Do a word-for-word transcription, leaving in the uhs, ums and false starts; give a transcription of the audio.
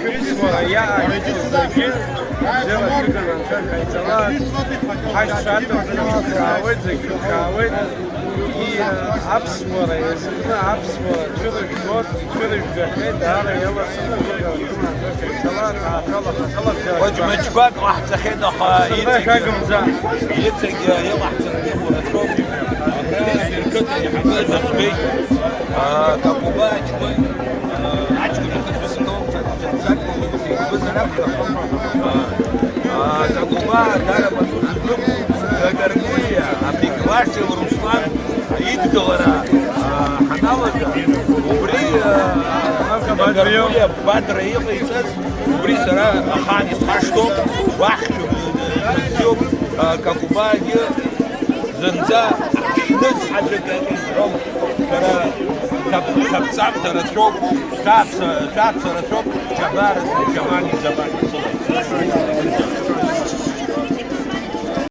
Висвара я ачкузаги, зэва чугана чан кайцала, аш сату кавет, зэки кавет, и апсвара, есна апсвара, чурыш год, чурыш гахе, дара яла сату кавет, кайцала, кала, кала, кала. Хоч мачбак, ах, цахе даха, и хагамза. Ецеги, я махцанги мурашов. Ана беркат, я хагамза. А, капуба, чуба. А, ачку, я хагамза. А, а, капуба, дара, бату, а, Гаргулия, а, Беквашев Руслан, а, идгалара, а, ханала да. Убри, а, Гаргулия, Бадра, и хисас. Убри сара ахани ташто, вахчу, э, э, капубаги, зэнза, шныс аджа кэкэ зром, сара кап-, капцам тарасёк, шапса, шапса расёк, чабар, чабани, забани.